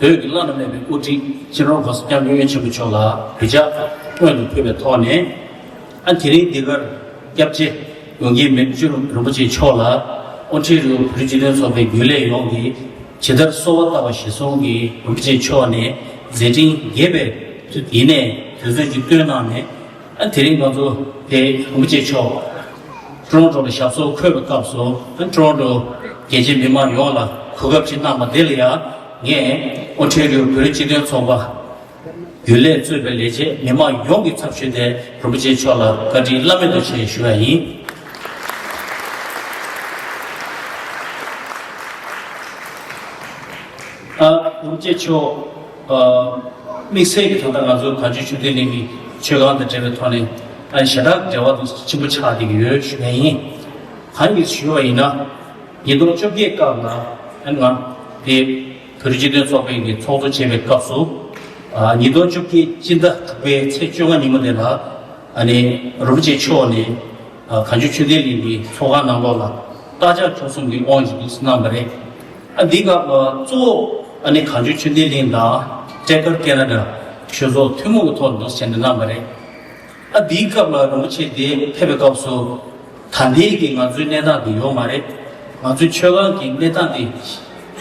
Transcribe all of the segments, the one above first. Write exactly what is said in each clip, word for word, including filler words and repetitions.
བོད་ཀྱི་བླ་ན་མེད་པའི་དབུ་ཁྲིད་སྤྱི་ནོར་༸གོང་ས་༸སྐྱབས་མགོན་ཆེན་པོ་མཆོག་ལ་གུས་ཕྱག་སྔོན་དུ་ཕུལ་བའི་ཐོག་ནས། ཨ་དེ་རིང་འདི་གར་སྐྱབས་རྗེ་ཡོངས་དགེ་མི་བསྐྱོད་རིན་པོ་ཆེ་མཆོག་ལ་ཨོན་ཊེ་རི་ཡོ་བོད་རིགས་སྤྱི་མཐུན་ཚོགས་པའི་རྒྱུན་ལས་ཡོངས་ཀྱིས་ཇི་ལྟར་གསོལ་བ་བཏབ་པ་གཞིར་བཟུང་གིས་རིན་པོ་ཆེ་མཆོག་ནས་མཛད་འཕྲིན་རྒྱས་པའི་ཡིན་ནས་དུས་ཚོད་ཅིག་བཏོན་གནང་ནས། ཨ་དེ་རིང་ང་ཚོ་དེ་རིན་པོ་ཆེ་མཆོག་ཊོ་རོན་ཊོ་ལ་ཞབས་སོར་འཁོད་པའི་སྐབས་སུ། ཨ་ཊོ་རོན་ཊོ་རྒྱལ་སྤྱིའི་མི་མང་ཡོངས་ལ་གོ་སྐབས་ཅིག་གནང་བ་འདི་ལ་ཡང་ངས་ཨོན་ཊེ་རི་ཡོ་བོད་རིགས་སྤྱི་མཐུན་ཚོགས་པ་རྒྱུན་ལས་གཙོས་པའི་ལས་བྱེད་མི་མང་ཡོངས་ཀྱི་ཚབ་ཞུས་ཏེ་རིན་པོ་ཆེ་མཆོག་ལ་བཀའ་དྲིན་བླ་མེད་དུ་ཆེ་ཞུ་བ་ཡིན། ཨ་རིན་པོ་ཆེ་མཆོག་ཨ་དམིགས་བསལ་གྱི་ད་ལྟ་ང་ཚོ་གངས་ལྗོངས་ཆོས་ལྡན་གླིང་གི་མཆོད་ཁང་དང་འབྲེལ་བའི་ཐོག་ནས། ཨ་ཞེ་དྲག་འབྲེལ་བ་དང་ཆེན་པོ་ཆགས་བསྡད་ཀྱི་ཡོད་ཞུ་མཁན་ཡིན། གང་ཡིན་ཞུ་བ་ཡིན་ན། ཉིས་སྟོང་བཅོ་བརྒྱད་སྐབས་ལ་ཨ་ང་དེ་བོད་རིགས་སྤྱི་མཐུན་ཚོགས་པའི་གི་ཚོགས་གཙོ་བྱས་པའི་སྐབས་སུ། ཨ་ཉིས་སྟོང་བཅོ་བརྒྱད་སྤྱི་ཟླ་དྲུག་པའི་ཚེས་བཅོ་ལྔ་ཉིན་མོ་དེ་ལ། ཨ་ནི་རིན་པོ་ཆེ་མཆོག་ནས་ཨ་གངས་ལྗོངས་ཆོས་ལྡན་གླིང་གི་ཚོགས་ཁང་ནང་ལོགས་ལ་རྟ་ཕྱག་མཆོག་གསུམ་གྱི་དབང་ཞིག་འདུག་གནང་བ་རེད། ཨ་འདིའི་སྐབས་ལ་གཙོ་བོ་ཨ་ནི་གངས་ལྗོངས་ཆོས་ལྡན་གླིང་དང་ཏྲེ་ཀར་ཀེ་ན་ཌ་ཆོས་ཚོགས་ཐུན་མོང་གི་ཐོག་ནས་འདུག་བྱས་ནས་གནང་བ་རེད། ཨ་འདིའི་སྐབས་ལ་རིན་པོ་ཆེ་དེ་ཕེབས་པའི་སྐབས་སུ། ད་ལྟའི་གི་ང་ཚོའི་གནས་སྟངས་འདི་ཡོད་མ་རེད། ང་ཚོའི་མཆོད་ཁང་གི་གནས་སྟངས་འདི་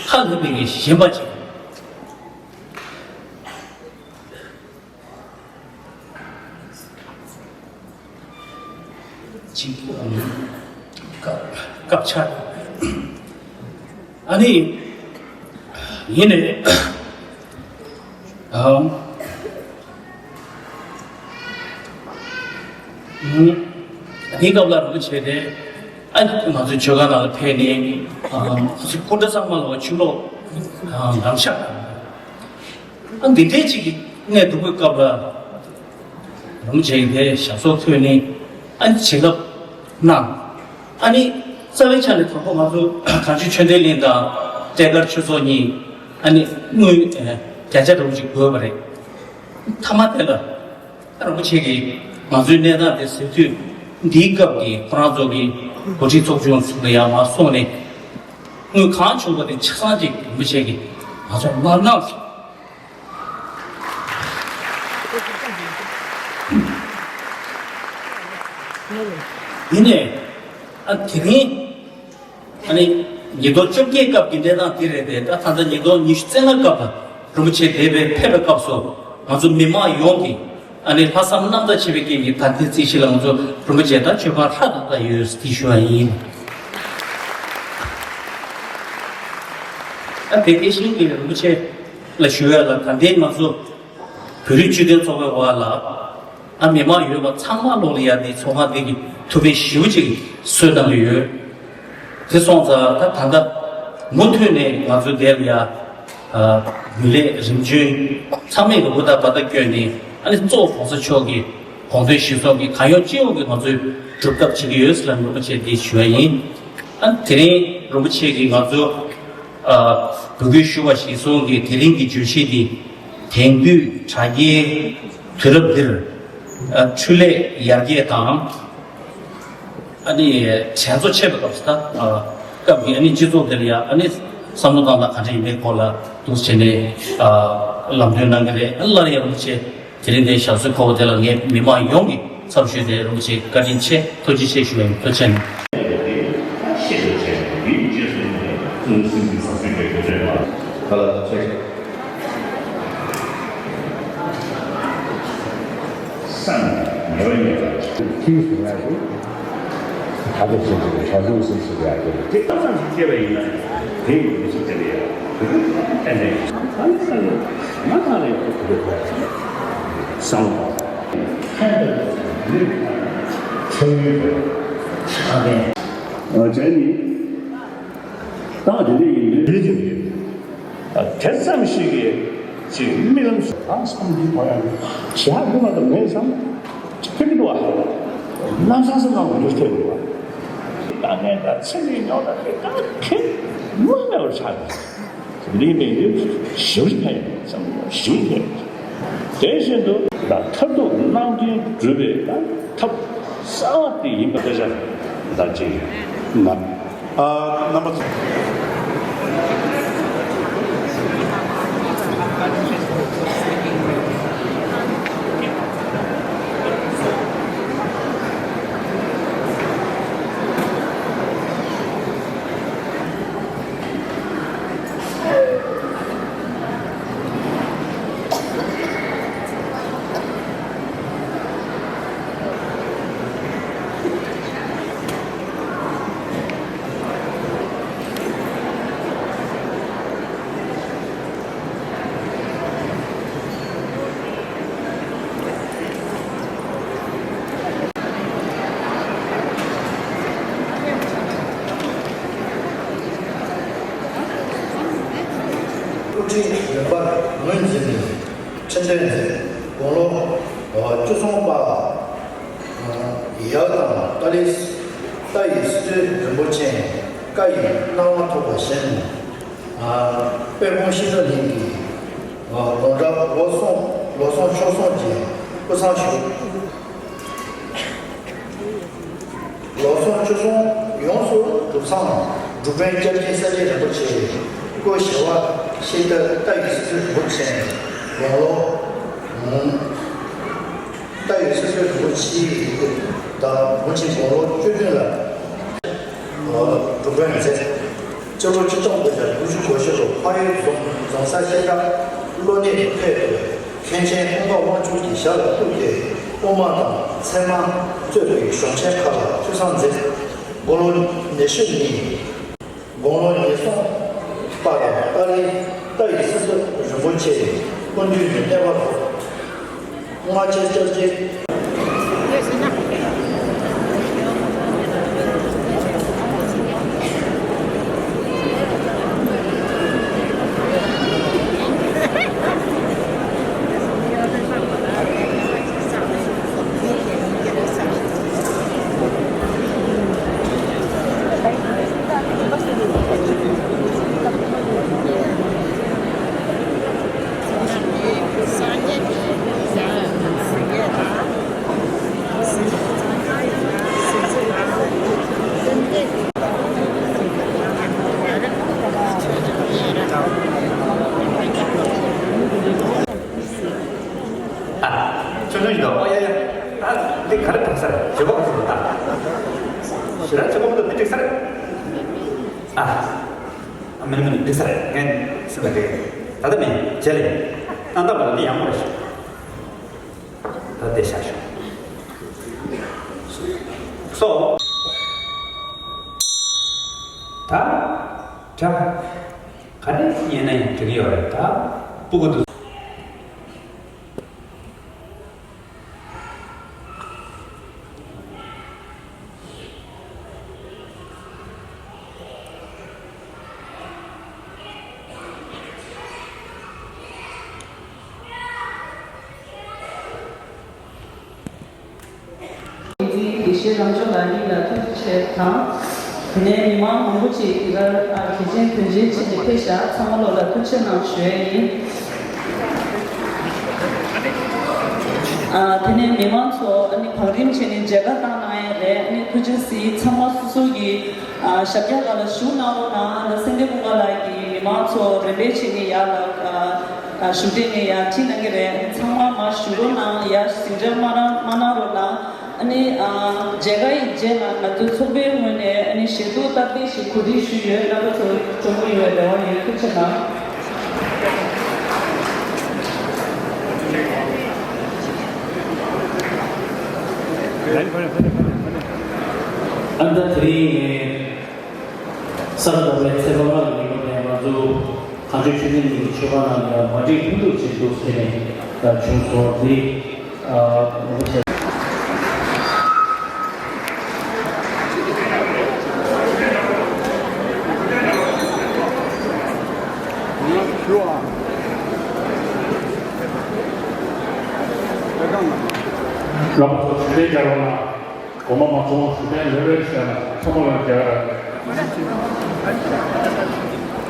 ཧ་ལས་པའི་གི་ཞན་པ་ཅིག་ཅིག་སྐབས་སྐབས་ཆགས། ཨ་ནི་ཡིན་ནའི་ཨམ་ཨ་ནི་སྐབས་ལ་རིན་པོ་ཆེ་དེ་ཨ་ང་ཚོའི་མཆོད་ཁང་ནང་ལ་ཕེབས་ནས་ཨམ་ང་ཚོའི་སྐུ་འདྲ་གཙང་མ་ལ་ཆུ་ལོག་ཨམ་འགྲམ་ཤག་ཨ་འདི་འདྲའི་ཅིག་གནས་སྡུག་པོའི་སྐབས་ལ། རིན་པོ་ཆེ་གིས་དེ་ཞབས་སོར་འཁོད་ནས་ཨ་ནི་བྱིན་རླབས་གནང་། ཨ་ནི་རྩ་བའི་ཆ་ནས་དང་པོ་ང་ཚོ་གངས་ལྗོངས་ཆོས་ལྡན་གླིང་དང་ཏྲེ་ཀར་ཆོས་ཚོགས་གཉིས་ཨ་ནི་དངུལ་བརྒྱ་ཆ་འདྲ་བོ་ཅིག་དགོས་པ་རེད། མཐའ་མ་དེ་ལ་རིན་པོ་ཆེ་གིས་ང་ཚོའི་གནས་སྟངས་དེ་གཟིགས་དུས། འདིའི་སྐབས་ཀྱི་ཁོ་རང་ཚོ་གི་འགོ་ཁྲིད་ཚོགས་ཆུང་ཚོ་ལ་ཡང་མར་སོང་ནས། དངུལ་གང་བྱུང་བ་དེ་ཆ་ཚང་ཅིག་རིན་པོ་ཆེ་གིས་ང་ཚོར་མར་གནང་སོང་། ཡིན་ནའི་ཨ་དེ་རིང་ཨ་ནི་ཉིས་སྟོང་བཅོ་བརྒྱད་སྐབས་ཀྱི་གནས་སྟངས་དེ་རེད་དེ། ད་ད་ལྟ་ཉིས་སྟོང་ཉི་ཤུ་རྩ་ལྔ་སྐབས་ལ་རིན་པོ་ཆེ་འདིར་ཕེབས་པའི་སྐབས་སུ་ང་ཚོ་མི་མང་ཡོངས་ཀྱིས་ཨ་ནི་ལྷག་བསམ་རྣམ་དག་ཆེ་བའི་སྐད་ཀྱིས་ད་ལྟའི་རྩིས་གཞི་ལ་ང་ཚོ་རིན་པོ་ཆེ་དང་མཆོད་ཁང་ཧྲག་ཏག་ཏག་ཡོད་ཟེར་ཞུ་བ་ཡིན། ཨ་དེ་དེ་བཞིན་གྱི་རིན་པོ་ཆེ་ལ་ཞུ་ཡ་ལ། ད་ལྟའི་ང་ཚོ་བོད་རིགས་སྤྱི་མཐུན་ཚོགས་པའི་འོག་ལ་ཨ་མི་མང་ཡོད་པ་ཚང་མ་ལོག་ལ་ཡ་འདི་ཚོགས་ཁང་འདི་གི་ཐུགས་ཕན་ཞེ་པོ་ཅིག་གསོས་གནང་གི་ཡོད། དེ་སོང་ཙང་ད་ད་ལྟ་མུ་མཐུད་ནས་ང་ཚོ་འདིར་ཡ་ཨ་རྒྱུན་ལས་རིམ་བྱོན་ཚང་མས་ཀྱི་ཧུར་ཐག་འབད་ཐག་བསྐྱོན་ནས། ཨ་ནི་གཙོ་བོ་༸གོང་ས་མཆོག་གི་དགོངས་དོན་གཞིར་བཟུང་གིས་གང་ཡོང་ཅི་ཡོང་གིས་ང་ཚོས་སྒྲུབ་ཐབས་བྱེད་ཀྱི་ཡོད་ཟེར་ལ་རིན་པོ་ཆེ་འདི་ཞུ་བ་ཡིན། ཨ་ནི་དེ་རིང་རིན་པོ་ཆེ་གིས་ང་ཚོ་ཨ་འབོད་སྐུལ་ཞུ་བ་གཞིར་བཟུང་གིས་དེ་རིང་གི་བརྗོད་གཞི་འདི། དེང་དུས་དྲ་རྒྱའི་དུས་རབས་འདིར་ཨ་འཕྲུལ་ལས་ཡར་རྒྱས་དང་། ཨ་ནི་དྲན་གསོ་བྱེད་པའི་སྐབས་སུ་ད་ཨ་སྐབས་ཀྱི་ཨ་ནི་སྤྱི་ཚོགས་འདིར་ཡང་ཨ་ནི་བསམ་བློ་བཏང་སྟངས་ག་འདྲ་ཡིན་པའི་སྐོར་ལ་འདུག་བྱས་ནས་ཨ་ལམ་སྟོན་གནང་གི་རེད། ཨ་སླར་ཡང་རིན་པོ་ཆེ་དེ་རིང་འདིར་ཞབས་སོར་འཁོད་པ་དེ་ལ་ངས་མི་མང་ཡོངས་ཀྱི་ཚབ་ཞུས་ཏེ་རིན་པོ་ཆེ་བཀའ་དྲིན་ཆེ། ཐུགས་རྗེ་ཆེ་ཞུ་བའི་ཐུགས་རྗེ་ཆེ། བསམ་ཉེ་བ་ཉེ་བ། ཐིག་སུ་ཡ་གི། ད་ལྟ་བྱེད་ཀྱི་བྱ་སྒྲུང་སེམས་སུ་ཡ་གི། དེ་ཙམ་ཞིག་སྐྱེས་པ་ཡིན་ན། དེ་ཡི་མི་ཚེ་དེ་ལ་ཡ། ཨ་ནི་ས་ནས་མ་ཐག་ལས་ཁོ་ཐུག་པའི་བསམ་བློ། ཧན་ཏེ་ལས་ཚ་ནི་ཁྲེལ་ཡོད་པའི་ཆགས་ལྡན། བྱས་ནི། ད་དེ་འདྲ་ཡིན་དུས་ཡིན་གྱི་མེད། དེ་ཙམ་ཞིག་གིས་ཅིག་རྨི་ལམ་སུ་ད་བསམ་འདི་མཐོང་ཡག་གི་ཞག་དགུ་མ་གཏོགས་མེད་བསམ། ཅིག་ཕེབས་ཀྱི་འདུག་བ། ལམ་སང་སེམས་ནང་འོ་འདུག་ཐེབས་འདུག་བ། དཀའ་ངལ་དང་ཚེ་འདིའི་རྙོག་དྲ་དེ་ག་ཁེ་མ་མེད་པར་ཆགས་འདུག་འདི་མེད་དུས་ཞེ་པོ་ཕན་ཡོད་བསམ། ཞེ་པོ་ཕན་ཡོད། དེ་བཞིན་དུ་ད་མཐར་ཐུག་རྣམ་མཁྱེན་སྒྲུབ་པའི་ད་ཐབས་གསར་བ་དེ་ཡིན་པ་དེ་ཆ་ད་ཅིག་ང་། ཨ་རྣམ་པ་ཚོ། དབུ་ཁྲིད་མེམ་བར་ངོས་འཛིན་ནས་འཕྲིན་ཕྲན་མཛད། དགུང་ལོ་བཅུ་གསུམ་པ་ཡབ་དང་ཏཱ་ལའི་ཏཱ་ཡི་སི་ཁྲོན་རིན་པོ་ཆེ་བཀའ་ཡི་གནང་བ་ཐོབ་པ་བཞིན། དཔལ་སྤུངས་ཤེས་རབ་གླིང་གི་ལོ་འདབ་ལོ་གསུམ་ལོ་གསུམ་ཕྱོགས་གསུམ་གྱི་སྐུ་ཚང་བཞུགས། ལོ་གསུམ་ཕྱོགས་གསུམ་ཡོངས་སུ་གྲུབ་ཚང་འབྲུག་པའི་སྐྱབས་རྗེ་ས་སྐྱ་རིན་པོ་ཆེ་སྐུ་ཞབས་པ་ཤེས་རབ་ཏཱ་ཡི་སི་ཁྲོན་རིན་པོ་ཆེ་དགུང་ལོ། ཏཱ་ཡི་སི་ཁྲོན་རིན་པོ་ཆེའི་སྐུ་དང་དགུང་ཆེན་དགུང་ལོ་བཅུ་བདུན་ལ་སྒྲུབ་སྦྱོང་མཛད། སྤྱི་ལོ་ཆིག་སྟོང་དགུ་བརྒྱ་དགུ་བཅུ་གོ་བཞི་ལོ་འཕགས་ཡུལ་རྫོང་རྫོང་སར་ཤེས་རབ་བློ་གནས་སུ་ཕེབས་ཏེ། མཁན་ཆེན་ཀུན་དགའ་དབང་ཕྱུག་གི་ཞབས་ལ་གཏུགས་ཏེ། དབུ་མ་དང་ཚད་མ་གཙོས་པའི་གཞུང་ཆེན་ཁག་ལ་ཐོས་བསམ་མཛད། དགུང་ལོ་ཉི་ཤུ་གཉིས། དགུང་ལོ་ཉེར་གསུམ་པ་དང་ཏཱ་ལའི་ཏཱ་ཡི་སི་ཁྲོན་རིན་པོ་ཆེ་སྐུ་མདུན་ནས་གནས་པ་ལྷོ། སྔ་ཕྱི་སྐྱབས་རྗེ། ཨ། ཆུང་ཆུང་ཞིག་འདུག་ཨོ་ཡ་ཡ། ད་འདི་ག་རེ་འདུག་ས་རེད། བྱེད་སྒོ་ག་ཚོད་འདུག་ད་ཞེ་དྲག་བྱེད་སྒོ་མི་འདུག་འདི་འགྲིག་ས་རེད། ཨ། ཨ་མིན་མིན་འགྲིག་ས་རེད། ངས་སེམས་པ་འགྲིག་ད་ལྟ་མིན་རྗེས་ལ་ཡིན། ཨ་ད་མ་འདི་ཡག་པོ་རེད་ཤག་ད་འདི་བཞག་ཤོག་སོ། ད་དྲ་ག་རེ་ཡིན་ན་ཡང་འགྲིག་གི་ཡོད་རེད། ད་སྤུ་གུ་འདུག་འཛིན་དགེ་བཤེས་རབ་འབྱམས་ལགས་གཉིས་ལ་ཐུགས་རྗེ་ཆེ་དང་། དེ་ནས་མི་མང་མང་པོ་ཅིག་འདི་གར་ཨ་གལ་ཆེན་དོན་ཆེན་ཕྱིན་ནས་ཕེབས་ཤག་ཚང་མ་ལོ་ལ་ཐུགས་རྗེ་གནང་ཞུ་ཡས་ཡིན། ཨ་དེ་ནས་མི་མང་ཚོ་ཨ་ནི་བང་རིམ་བྱས་ནས་མཇལ་ཁ་བཏང་གནང་ཡས་རེད། ཨ་ནི་ཐུགས་རྗེ་གཟིགས། ཚང་མ་སོ་སོ་གི་ཨ་ཞབས་བཀྱག་སྒང་ལ་བཞུགས་གནང་རོགས་གནང་། ཨ་ནི་སེང་གེ་སྤུངས་དཀར་ལགས་ཀྱིས་མི་མང་ཚོ་རིམ་པས་བྱས་ནས་ཡར་ལ་ཨ་ཨ་བཞུགས་གདན་ནས་ཡར་ཁྲིད་གནང་གི་རེད། ཚང་མ་མར་བཞུགས་རོགས་གནང་། ཡར་ཟིང་འཁྲུག་མ་གནང་མ་གནང་རོགས་གནང་། ཨ་ནི་ཨ་མཇལ་ཁ་ཡི་རྗེས་ལ་ང་ཚོའི་ཚོགས་པའི་ངོས་ནས་ཨ་ནི་ཞལ་འཛོམས་སྟབས་བདེ་ཞིག་གོ་སྒྲིག་ཞུས་ཡོད། རྣམ་པ་ཚོ་འཛོམས་ཡོང་བའི་རེ་བ་ཡོད། ཐུགས་རྗེ་གནང་། ཨ་ད་དེ་རིང་ས་ག་ཟླ་བའི་ཚེས་པ་ལྔ་ལ་ཉིན་མོ་ནས་ང་ཚོ་གངས་ལྗོངས་ཆོས་ལྡན་གླིང་གི་ཆོས་ཁང་ནང་ལ་མ་འགྲིག་མཐུན་འགྱུར་བྱེད་འདུག་ཟེར་ནས་བྱུང་སོང་། འདི་ཨ་ངོ་སྤྲོད་བྱས། ལགས་སོ། ཞུ་གཏན་རྒྱག་རོགས་གནང་། དགོངས་པ་མ་ཚོམས། ཞུ་གཏན་ལེ་ལེ་བྱས་ན་ཚང་མ་ལ་རྒྱག་ར།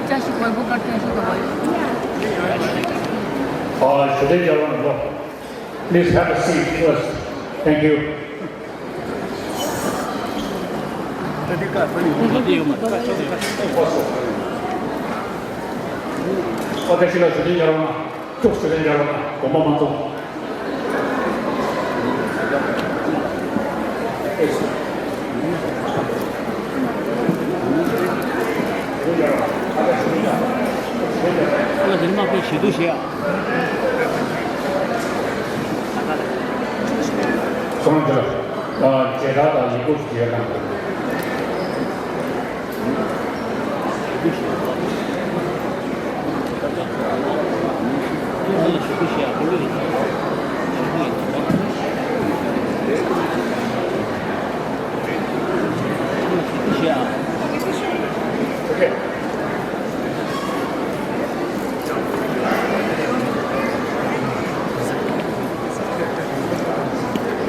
ཨ་ཞུ་གཏན་རྒྱག་རོགས་གནང་། Please have a seat first. Thank you. ཨོ་ཁ་ཤས་ལ་ཞུ་གཏན་རྒྱག་རོགས་གནང་། ཐུགས་ཆེ་ལན་རྒྱག་རོགས་གནང་། དགོངས་པ་མ་ཚོམས། ཨ་ལ་དེ་ནི་དམག་དཔོན་ཞེ་དུ་ཞེ་ཡ། སོང་ཙང་། ཨ། མཇལ་དར་དང་ཡིག་སྐུགས་ཞིག་ཡོད་ན།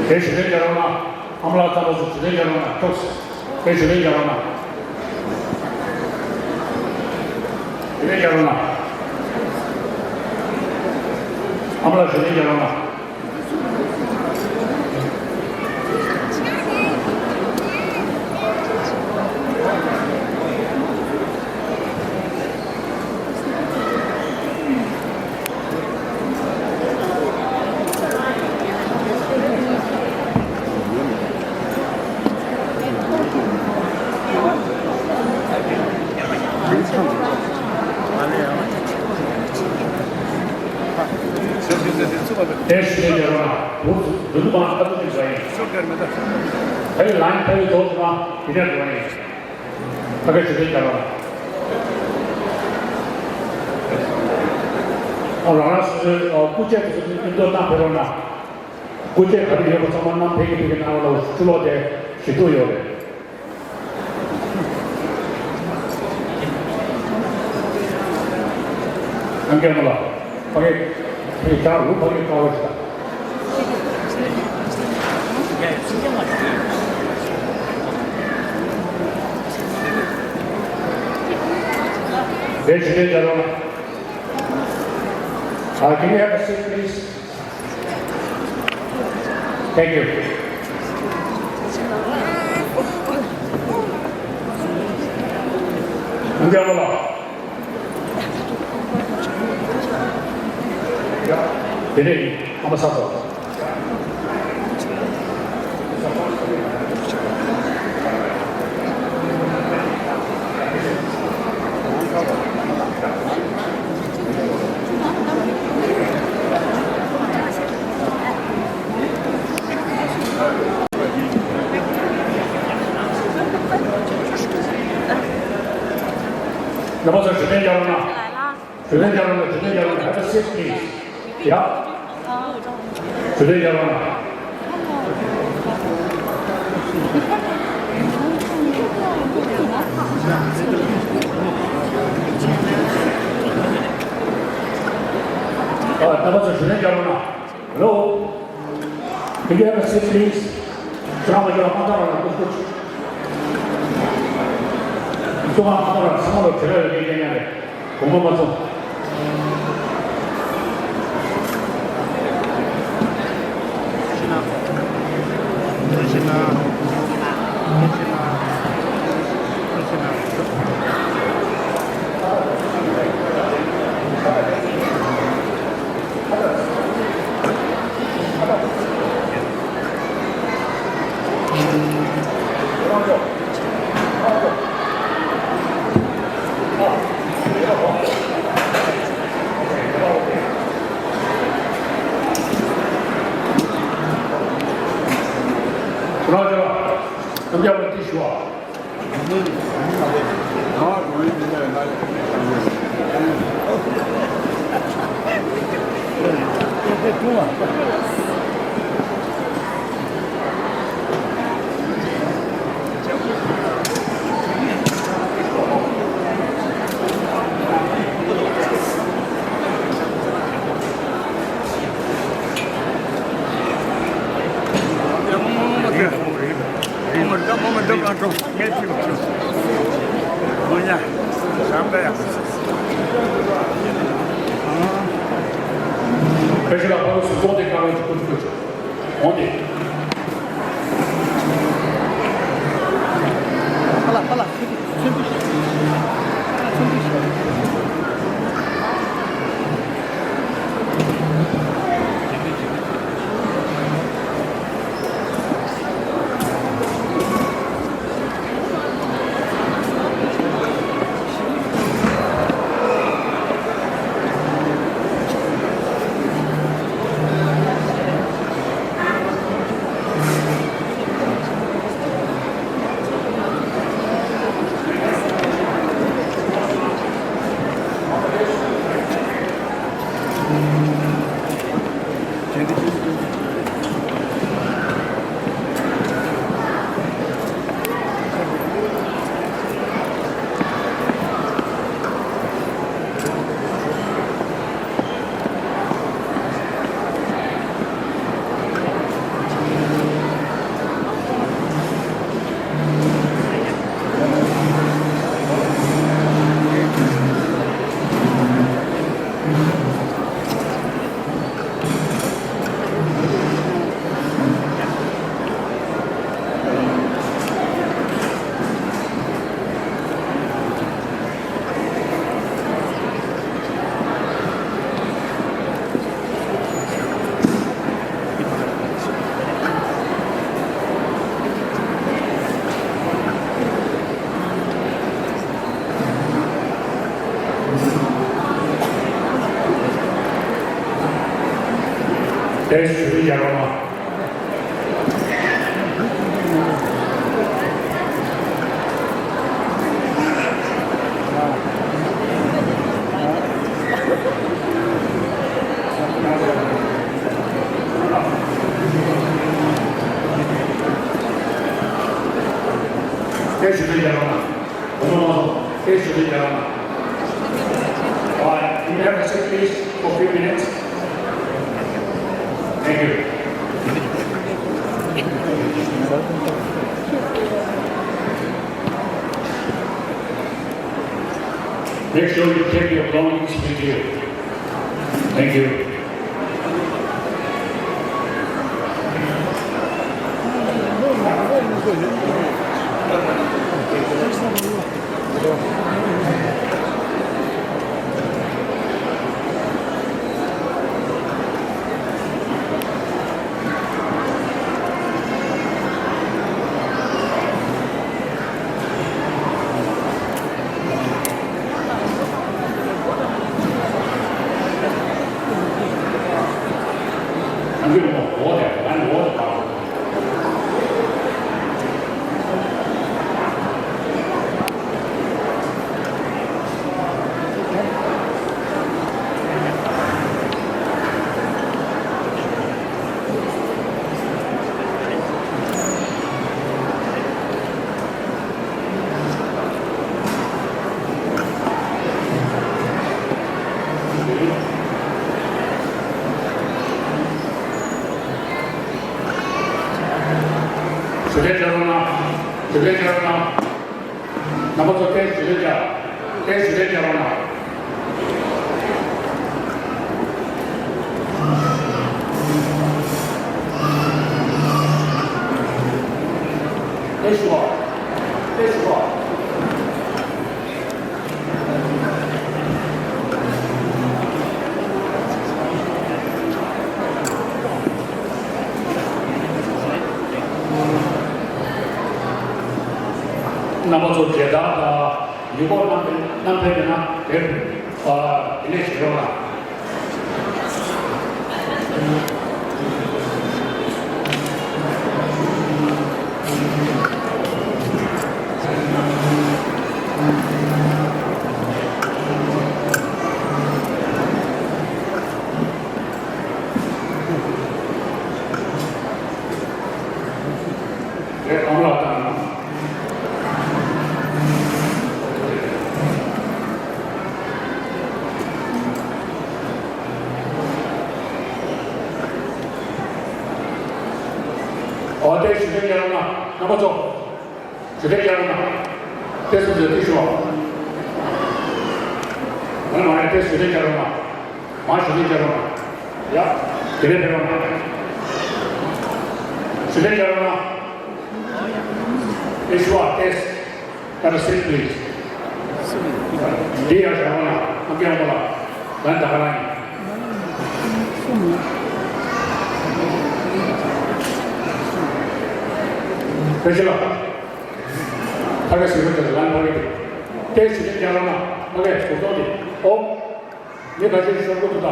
དེ་ཞི་ལིང་རྒྱ་རོགས་གནང་། ཨ་མ་ལགས་ཚང་མ་ཞི་ལིང་རྒྱ་རོགས་གནང་། ཐུགས། དེ་ཞི་ལིང་རྒྱ་རོགས་གནང་། ཞི་ལིང་རྒྱ་རོགས་གནང་། ཨ་མ་ལགས་ཞི་ལིང་རྒྱ་རོགས་གནང་། དེ་ཞི་བདེ་རྒྱལ་རོང་ལ་འུ་ཚོ་འདུ་འདུ་མང་ཁ་ཐུག་ཅིག་བཟོ་ཡིན། ཕ་གི་ལན་ཕ་གི་ཐོག་མ་དེ་འདྲ་འགྲོ་ཡིན། ཕ་གི་ཞི་བདེ་རྒྱལ་རོང་ལ། ཨ། རང་རང་སོ་སོའི་སྐུ་ཕྱྭ་དེ་ཚོ་མཉམ་དུ་བཏང་ཕེབས་རོགས་གནང་། སྐུ་ཕྱྭ་ག་རེ་ཡོད་པ་ཚང་མ་བསྣམས་ཕེབས་ཀྱི་ཕེབས་ཀྱི་གནང་རོགས་གནང་། ཕྱི་ལོགས་དེ་ཞི་ཐུག་ཡོད་རེད། ཨང་རྒན་མོ་ལགས། ཕ་གི་ཕ་གི་ལུག་ཕ་གི་དཀར་པོ་ཞིག་དང་། དེ་ཞི་བདེ་རྒྱལ་རོང་། Uh, can you have a seat, please? Thank you. ཨང་རྒན་མོ་ལགས། ཡ། དེ་ནས་ཨ་མ་ས་ཚོ། རྣམ་པ་ཚོ་ཞི་བདེ་རྒྱལ་རོང་ལ། ཞི་བདེ་རྒྱལ་རོང་ལ། ཞི་བདེ་རྒྱལ་རོང་ལ། Have a seat, please. ཡ། ཞི་བདེ་རྒྱལ་རོང་ལ། ཨ། རྣམ་པ་ཚོ་ཞི་བདེ་རྒྱལ་རོང་ལ། Hello? Can you have a seat, please? ཁྱེད་རང་ལ་ཡོད་ལ་མ་ལྟ་བ་ལ་ཀུ་ཀུ། ཁྱེད་རང་མ་ལྟ་བ་ལ་ཚང་མ་ལ་བྲེལ་བ་ཡོད་མཁན་ཡང་རེད། དགོངས་པ་མ་ཚོམས། རང་ཅག་རྣམ་རྒྱལ་བ་འདི་ཞུ་བ། ཕལ་ཆེར་ལ་ཕ་རོལ་སུ་ཏོག་དེ་ཀ་རོ་ཅིག་ཀུན་ཀུན་ཅིག་འོང་དེ། ཕ་ལ་ཕ་ལ་ཚུན་ཚུན་ཚུན། དེ་ཞུ་རྒྱུ་རོགས་གནང་། དེ་ཞུ་རྒྱུ་རོགས་གནང་། All right, can you have a seat, please, for a few minutes? Thank you. Make sure you take your belongings with you. Thank you. ཞུ་རྒྱུ་བྱ་རོགས་གནང་། ཞུ་རྒྱུ་བྱ་རོགས་གནང་། རྣམ་པ་ཚོ་བསྟན་ཞུ་རྒྱུ་བྱ། བསྟན་ཞུ་རྒྱུ་བྱ་རོགས་གནང་། བསྟན་ཞུ་བ། བསྟན་ཞུ་བ། རྣམ་པ་ཚོ་མཇལ་དར་དང་ཡིག་སྐོགས་བསྣམས་ཕེབས་བསྣམས་ཕེབས་པ་ཡིན་ན་དེ་ཨ་དེ་ནས་བྱེད་རོགས་གནང་། རེད། གང་ལ་བཏང་ན། ཨོ་དེ་ཞུ་རྒྱུ་རྒྱ་རོགས་གནང་། རྣམ་པ་ཚོ། ཞུ་རྒྱུ་རྒྱ་རོགས་གནང་། དེ་སུ་ཚོས་དེ་ཞུ་བ། ང་མ་རེད། དེ་ཞུ་རྒྱུ་རྒྱ་རོགས་གནང་། མ་ཞུ་རྒྱུ་རྒྱ་རོགས་གནང་། ཡ། དེ་རེད། ཕེབས་རོགས་གནང་། ཞུ་རྒྱུ་རྒྱ་རོགས་གནང་། དེ་ཞུ་བ་དེ། Have a seat, please. འདི་ཡར་བཞག་རོགས་གནང་། ཨ་ཀྱང་མོ་ལ། ང་ད་ག་རང་ཡིན། ཕལ་ཆེར་ལ། ཕ་གི་ཟེར་བ་དེ་ལ་ལན་ཕ་གི་དེ། དེ་ཞུ་རྒྱུ་རྒྱ་རོགས་གནང་། ཕ་གི་གོ་ཐོག་དེ། ཨོ། མི་ཁ་ཤས་ཤོར་གི་འདུག་ད།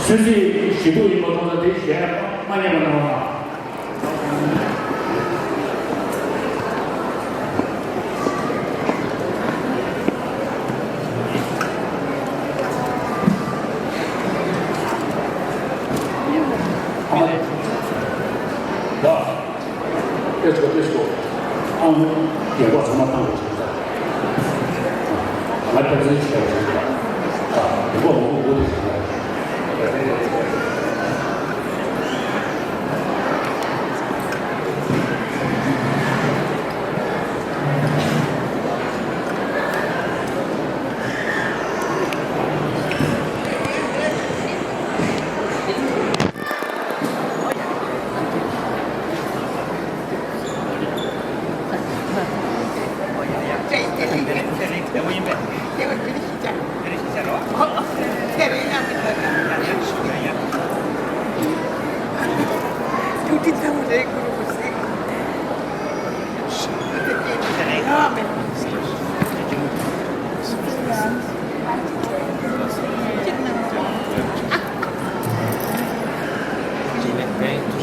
སུད་སི་ཞི་གཏུག་ཡིན་པ་མཐོང་ཙང་དེ་གཞས་མ་ཉན་པ་གནང་རོགས་གནང་། ཨ་མ་ལགས། ཨེ་ཚོ་ཨེ་ཚོ། ཨང་། རྒན་པ་ཚང་མ་བཏང་བ་ཞིག་ད། ང་ད་ཚོའི་ཆེ་བ་ཞིག་ད། ཨ། རྒན་པ་མང་པོ་འོ་དེ་ཞིག་ད།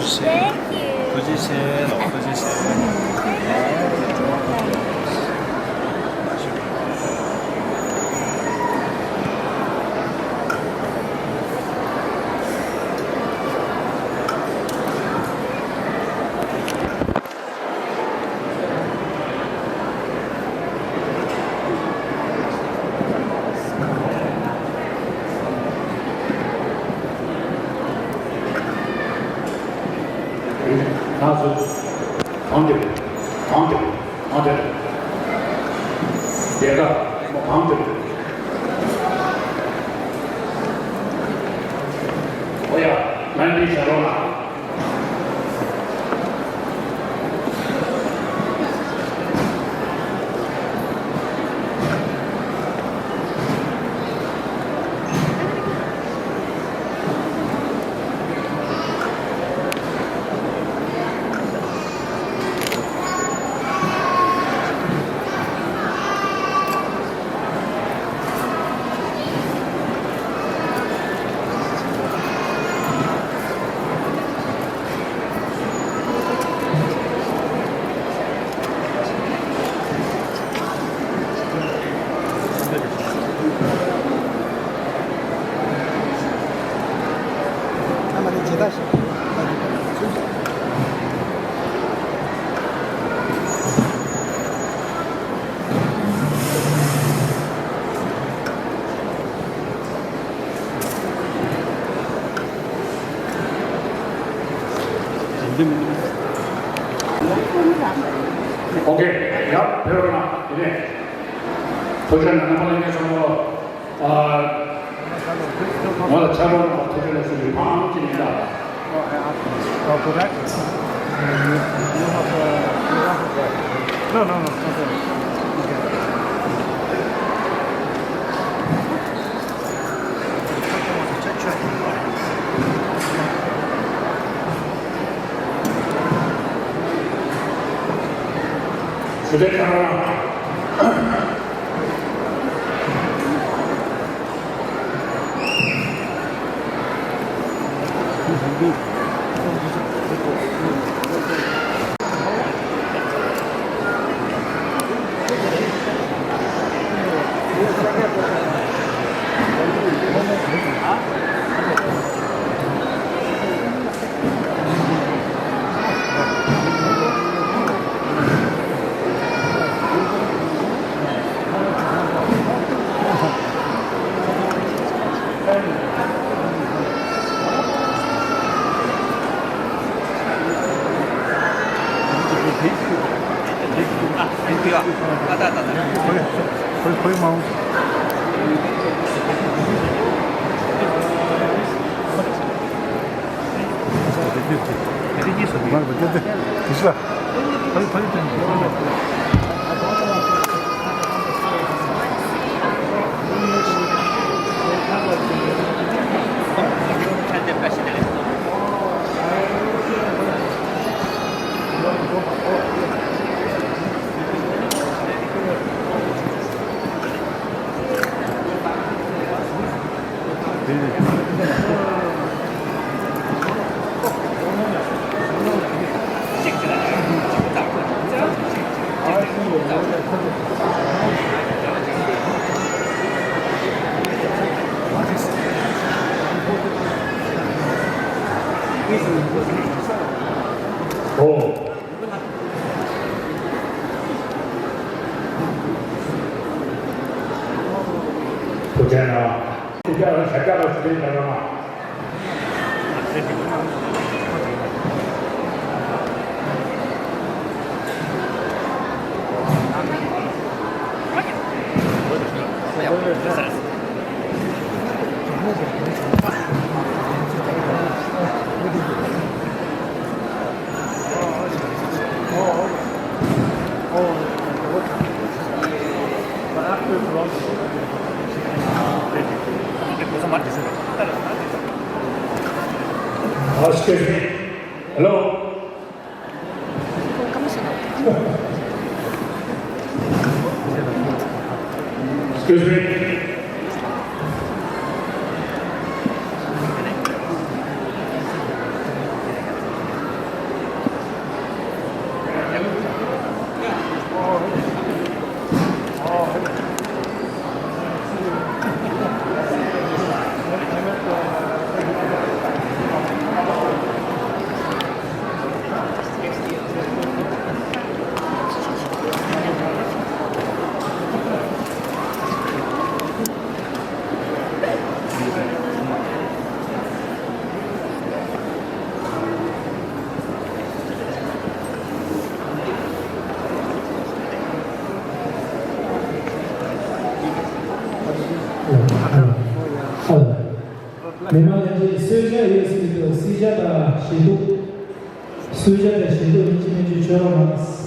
Thank you. ཐུགས་རྗེ་ཆེ་ལགས། ཐུགས་རྗེ་ཆེ། ང་ཚོ་གང་དེ་གང་དེ་གང་དེ་རྒྱལ་ཁབ་གང་དེ། ཨོ་ཡ། ང་འདི་བྱ་རོགས་ལ། ཨོ་ཁེ། ཡ། བེ་རོ་ན་ཡིན་ནས། ཐུགས་རྗེ་ཆེ། རྣམ་པ་ལྷན་རྒྱས་ཚང་མ་ལ། ཨ། ང་ལ་ཕྱག་རོགས་གནང་བ་ཐུགས་རྗེ་ཆེ་ཞུ་རྒྱུ་ཨང་ཅི་ཡིན་ད། Oh, I asked you. Oh, for that? You, you have, uh, you have a... No, no, no, okay. Okay. ཨོ། ཐུགས་རྗེ་གནང་། ཐུགས་རྗེ་གནང་། ཞབས་བཀྱག་ལ་ཞུ་དོན་གནང་། Excuse me. Hello. Excuse me. མི་མང་ལྷན་རྒྱས་གསོལ་ཇ་ཡོད་ཟེར་གྱི་འདུག་གསོལ་ཇ་དང་ཞལ་ཏོག་གསོལ་ཇ་དང་ཞལ་ཏོག་ཡིན་གཅིག་མིན་གཅིག་མཆོད་རོགས་གནང་